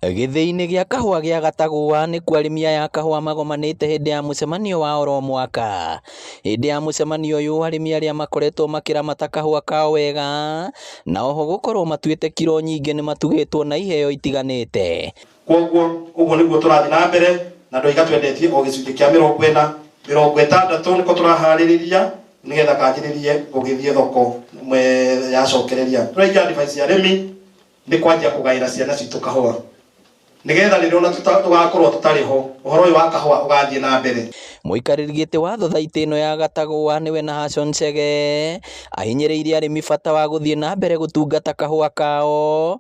Gĩthĩi-inĩ gĩa kahũa gĩa Gatagũa nĩkuo arĩmi aya a kahũa magomanĩte hĩndĩ ya mũcemanio wa oro mwaka. Hĩndĩ ya mũcemanio ũyũ arĩmi arĩa makoretwo makĩramata kahũa kao wega na oho gũkorwo matuĩte kiro nyingĩ nĩ matugĩtwo na iheo itiganĩte. Koguo ũguo nĩguo tũrathiĩ na mbere na ndoiga twendetie o gĩcunjĩ kĩa 40, 60 nĩko tũraharĩrĩria nĩgetha kanjĩrĩrie gũgĩthiĩ thoko yacokereria. Tũraiga advice ya arĩmi nĩ kwanjia kũgaĩra ciana citũ kahũa nĩgetha rĩrĩa ona tũgakorwo tũtarĩ ho ũhoro ũyũ wa kahũa ũgathiĩ na mbere. Mũikarĩri gĩtĩ wa thothaitĩ ĩno ya Gatagũa nĩwe Nahashon Chege ahinyĩrĩirie arĩmi bata wa gũthiĩ na mbere gũtungata kahũa kao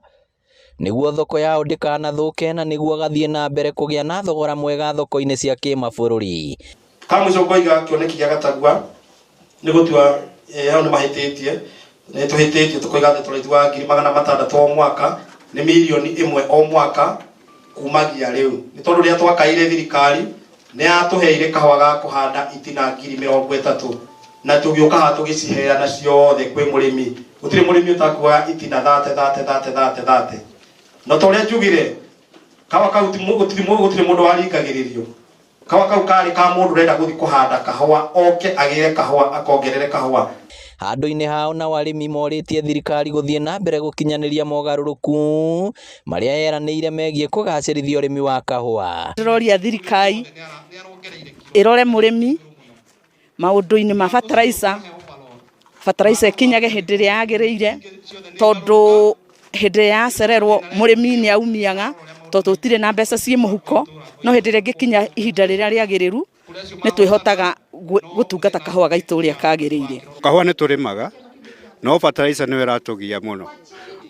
nĩguo thoko yao ndĩkanathũke na nĩguo gathiĩ na mbere kũgĩa na thogora mwega thoko-inĩ cia kĩmabũrũri. Kamũico ngoiga kĩoneki gĩa Gatagua nĩ gũtua hau nĩ mahĩtĩtie, nĩ tũhĩtĩtie tũkoiga atĩ tũraituaga 600,000 o mwaka, nĩ 1 million o mwaka kumagia rĩu. Nĩ tondũ rĩrĩa twakaire thirikari nĩ yatũheire kahũa ga kũhanda itina 30,000 na tũgĩũka haha tũgĩciheana ciothe kwĩ mũrĩmi. Gũtirĩ mũrĩmi ũtakuaga itina 30 30 30 30 30. No ta ũrĩa njugire kahũa kau gũtirĩ mũndũ waringagĩrĩrio. Kahũa kau karĩ ka mũndũ ũrenda gũthiĩ kũhanda kahũa oke agĩre kahũa akongerere kahũa. Handũ-inĩ hao nao arĩmi morĩtie thirikari gũthiĩ na mbere gũkinyanĩria mogarũrũku marĩa yeranĩire megiĩ kũgacĩrithia ũrĩmi wa kahũa. Ndĩroria thirikari ĩrore mũrĩmi maũndũ-inĩ ma fertilizer, fertilizer ĩkinyage hĩndĩ ĩrĩa yagĩrĩire tondũ hĩndĩ ĩrĩa yacererwo mũrĩmi nĩ aumiaga tondũ tũtirĩ na mbeca ciĩ mũhuko, no hĩndĩ ĩrĩa ĩngĩkinya ihinda rĩrĩa rĩagĩrĩru nĩ twĩhotaga gũtungata kahũa gaitũ ũrĩa kagĩrĩire. Kahũa nĩ tũrĩmaga no fertilizer nĩyo ĩratũgia mũno.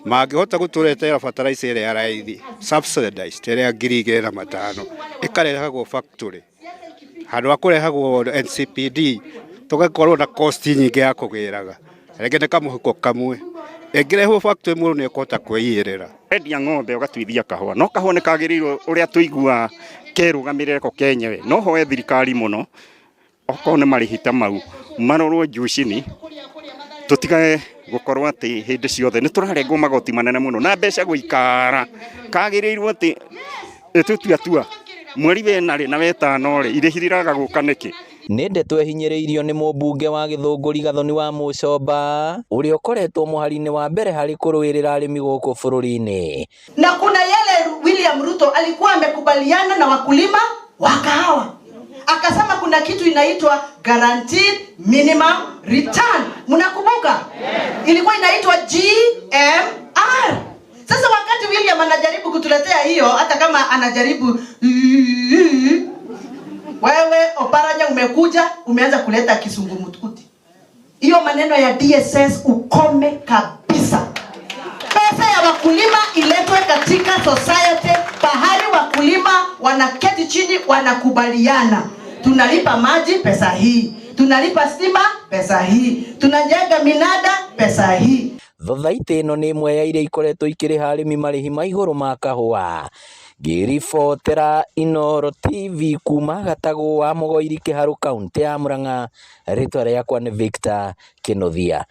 Mangĩhota gũtũretera fertilizer ĩrĩa ya raithi subsidized ĩrĩa 2,500 ĩkarehagwo factory handũ ha kũrehagwo NCPD tũgakorwo na cost nyingĩ ya kũgĩraga rĩngĩ nĩ kamũhuko kamwe ĩngĩrehwo factory mũndũ nĩ ekũhota kwĩigĩrĩra. Endia ng'ombe ũgatuithia kahũa no kahũa nĩ kagĩrĩirwo ũrĩa tũiguaga kerũgamĩrĩre ko kenyewe no hoe thirikari mũno okorwo nĩ marĩhi ta mau marorwo juu chini tũtigage gũkorwo atĩ hĩndĩ ciothe nĩ tũrarengwo magoti manene mũno na mbeca gũikara kagĩrĩirwo atĩ ĩtũtua tua mweri wena rĩ na wetano rĩ irĩhi rĩraga gũka nĩkĩ. Nĩ ndeto ĩhinyĩrĩirio nĩ mũmbunge wa Gĩthũngũri Gathoni wa Mũcomba ũrĩa ũkoretwo mũhari-inĩ wa mbere harĩ kũrũĩrĩra arĩmi gũkũ bũrũri-inĩ. Na kuna yale William Ruto alikuwa amekubaliana na wakulima wa kahawa, akasema kuna kitu inaitwa guaranteed minimum return. Mnakumbuka? Ilikuwa inaitwa GMR. Sasa wakati William anajaribu kutuletea hiyo, hata kama anajaribu, wewe Oparanya umekuja umeanza kuleta kisungumkuti. Hiyo maneno ya DSS ukome kabisa. Pesa ya wakulima iletwe katika society, pahali wakulima wanaketi chini wanakubaliana, tunalipa maji pesa hii, tunalipa stima pesa hii, tunajenga minada pesa hii. Thothaitĩ ĩno nĩ ĩmwe ya iria ikoretwo ikĩrĩha arĩmi marĩhi ma igũrũ ma kahũa. Ngĩribotera Inooro TV kuma Gatagũ wa Mũgoiri Kĩharũ kauntĩ ya Murang'a, rĩtwa rĩakwa nĩ Victor Kĩnuthia.